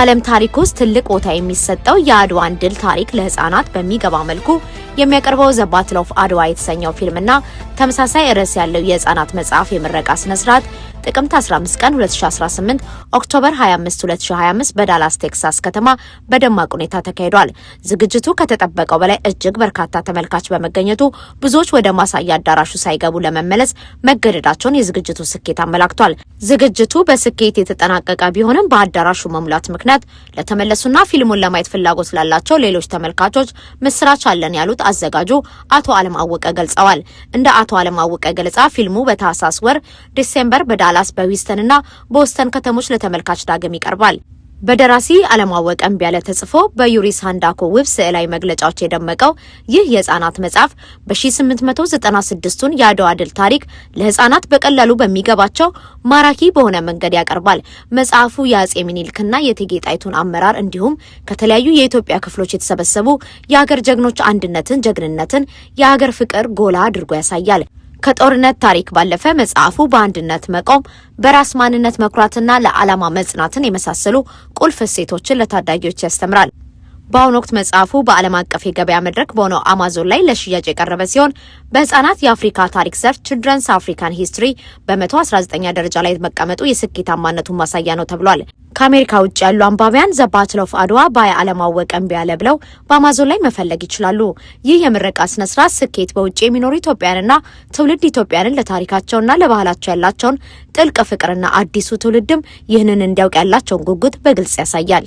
ዓለም ታሪክ ውስጥ ትልቅ ቦታ የሚሰጠው የአድዋን ድል ታሪክ ለህፃናት በሚገባ መልኩ የሚያቀርበው The Battle of Adwa የተሰኘው ፊልምና ተመሳሳይ ርዕስ ያለው የህፃናት መጽሐፍ የምረቃ ስነ ስርዓት ጥቅምት 15 ቀን 2018 October 25 2025 በዳላስ ቴክሳስ ከተማ በደማቅ ሁኔታ ተካሂዷል። ዝግጅቱ ከተጠበቀው በላይ እጅግ በርካታ ተመልካች በመገኘቱ ብዙዎች ወደ ማሳያ አዳራሹ ሳይገቡ ለመመለስ መገደዳቸውን የዝግጅቱ ስኬት አመላክቷል። ዝግጅቱ በስኬት የተጠናቀቀ ቢሆንም በአዳራሹ መሙላት ምክንያት ለተመለሱና ፊልሙን ለማየት ፍላጎት ላላቸው ሌሎች ተመልካቾች ምስራች አለን ያሉት አዘጋጁ አቶ አለማወቀ ገልጸዋል። እንደ አቶ አለማወቀ ገለጻ ፊልሙ በታህሳስ ወር December በዳላስ፣ በሂውስተንና በኦስተን ከተሞች ለተመልካች ዳግም ይቀርባል። በደራሲ አለማወቀ እምቢያለ ተጽፎ በዩሪ ሳንዳኮ ውብ ስዕላዊ መግለጫዎች የደመቀው ይህ የህጻናት መጽሐፍ በ1896ቱን የአድዋ ድል ታሪክ ለህጻናት በቀላሉ በሚገባቸው ማራኪ በሆነ መንገድ ያቀርባል። መጽሐፉ የአጼ ሚኒልክና የእቴጌ ጣይቱን አመራር እንዲሁም ከተለያዩ የኢትዮጵያ ክፍሎች የተሰበሰቡ የሀገር ጀግኖች አንድነትን፣ ጀግንነትን፣ የሀገር ፍቅር ጎላ አድርጎ ያሳያል። ከጦርነት ታሪክ ባለፈ መጽሐፉ በአንድነት መቆም፣ በራስ ማንነት መኩራትና ለዓላማ መጽናትን የመሳሰሉ ቁልፍ እሴቶችን ለታዳጊዎች ያስተምራል። በአሁኑ ወቅት መጽሐፉ በዓለም አቀፍ የገበያ መድረክ በሆነው አማዞን ላይ ለሽያጭ የቀረበ ሲሆን በህጻናት የአፍሪካ ታሪክ ዘርፍ Children's African History በ119ኛ ደረጃ ላይ መቀመጡ የስኬታማነቱን ማሳያ ነው ተብሏል። ከአሜሪካ ውጭ ያሉ አንባቢያን The Battle of Adwa by አለማወቀ እምቢያለ ብለው በአማዞን ላይ መፈለግ ይችላሉ። ይህ የምረቃ ስነ ስርዓት ስኬት በውጭ የሚኖሩ ኢትዮጵያውያንና ትውልድ ኢትዮጵያውያንን ለታሪካቸውና ለባህላቸው ያላቸውን ጥልቅ ፍቅርና አዲሱ ትውልድም ይህንን እንዲያውቅ ያላቸውን ጉጉት በግልጽ ያሳያል።